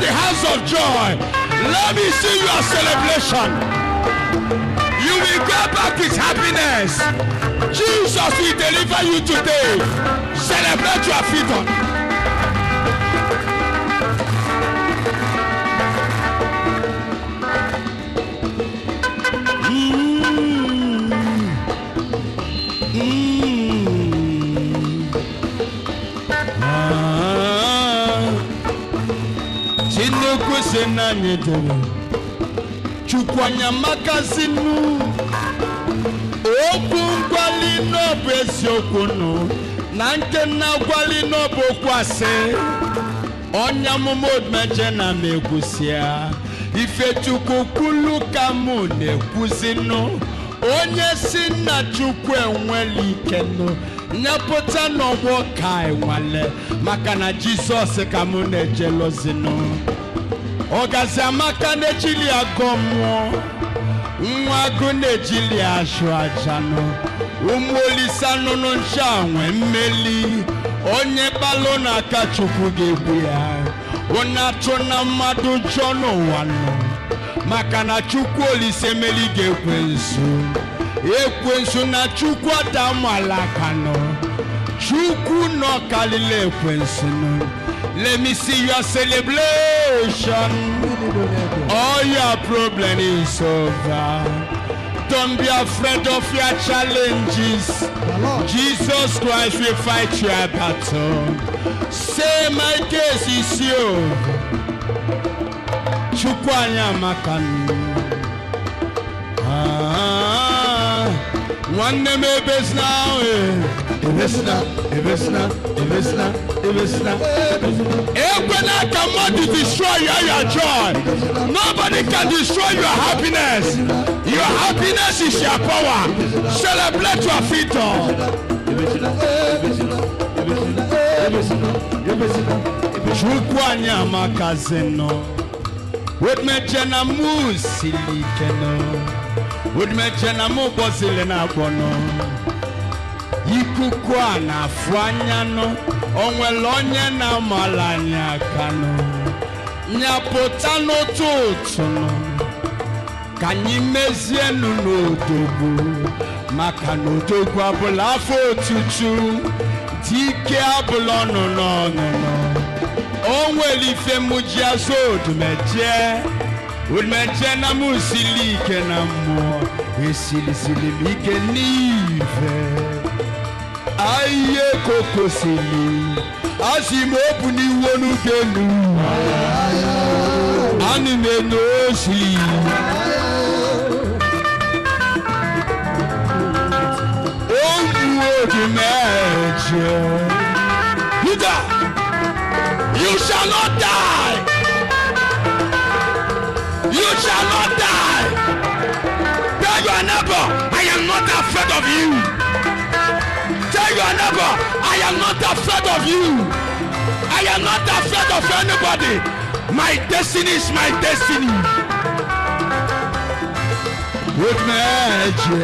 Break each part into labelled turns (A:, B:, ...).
A: the house of joy. Let me see your celebration. You will go back with happiness. Jesus will deliver you today. Celebrate your freedom. Chinukwu si na anyị dere Chukwu anyamakazinu okwu ngwali n'ọbụ eziokwu nụ na nke na-agwali n'ọbụ okwu asị onye amụma Odumeje na m ekwusịa ife Chukwu kwulu ka mụ na-ekwuzinụ onye si na Chukwu enwela ike nụ nyapụta n'ọgbọ ka enwale maka na Jizọs ka mụ na-ejelozinụ ọgazi amaka na-ejili agọ mmụọ nwa agụ na-ejili achụ aja nụ ụmụ olisa nụnụ nche nwe mmeli onye kpalụ n'aka Chukwu ga-egbu ya ụna-atụ na mmadụ jọ n'ụwa nụ maka na Chukwu Olise emeli ga-ekwensu ekwensu na Chukwu adamala aka nụ Chukwu nọ karịrị ekwensu nụ. Let me see your celebration. All your problem is over. Don't be afraid of your challenges. Jesus Christ will fight your battle. Say my case is over. Chukwu anyị amaka nụ. Ah, nwanne m ebezina ebezina ebezina ebezina ebezina. Ekwena ka mmadụ destroy your joy. Nobody can destroy your happiness. Your happiness is your power. Celebrate your freedom. Chukwu anyị amakazinụ. Odumeje na mụ siri ike nụ. Odumeje na mụ gbọzili na-agbọ nụ. Ikuku a na-afụ anya nụ. O nwere onye na-amala anyị aka nụ. Nyapụta n'ụtụtụ nụ. Ka anyị mezienụ n'odogwu. Maka na odogwu abụla afọ otutu. Dike abụla ọnụnọ ọnụnọ. O nwere ife mụ ji azụ Odumeje. Odumeje na mụ siri ike na mmụọ. Esilisili m ike n'ife. Aye kokosili. Asị m obu n'iwu n'ugenu. Anị m enu osili. Owu Odumeje. Judah, you shall not die. You shall not die. Tell your neighbor, I am not afraid of you. Tell your neighbor, I am not afraid of you. I am not afraid of anybody. My destiny is my destiny. Odumeje.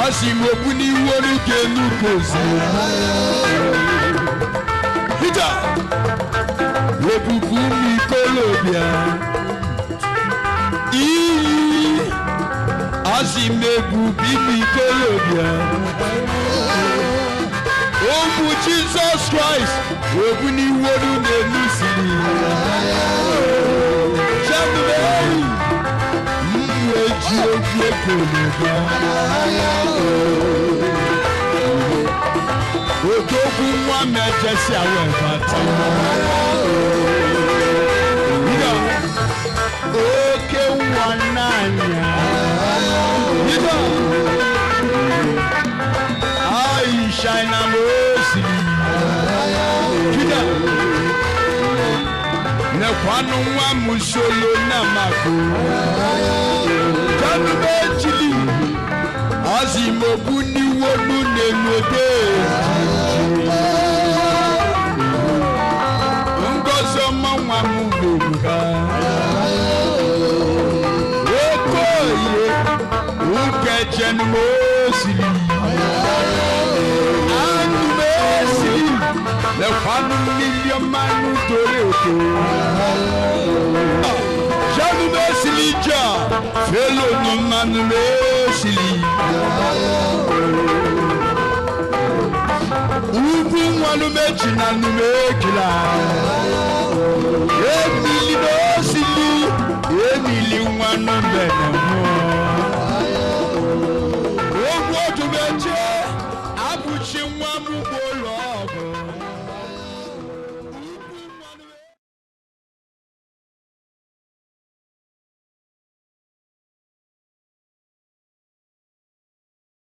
A: Asị m okwu n'iwu olu ga-enu kozi. Hita! Ebubu ụmụ ikolobịa. Iyi! Asị m ebubu ụmụ ikolobịa. Ụmụ Jizọs Kraịst okwu n'iwu olu na-enu siri. Chenubei! Mụ eji okwu ekolobịa. Odogwu nwa meje si awụ bata. Oke nwa n'anya. Aisha na Mosi. Nekwanu nwa musolo na mako. Janube jili. Azimobu ni wonu n'enwede. Ngozi ọma nwa m gburu. Okoye ukeje n'osiri. Anụ mesiri. Lekwanụ mmiri mmanụ toro eto. Janu mesili ja, felo no manu mesili. Ugwu nwanụ mechi na numekila. Emili n'osili, emili nwanụ mbene.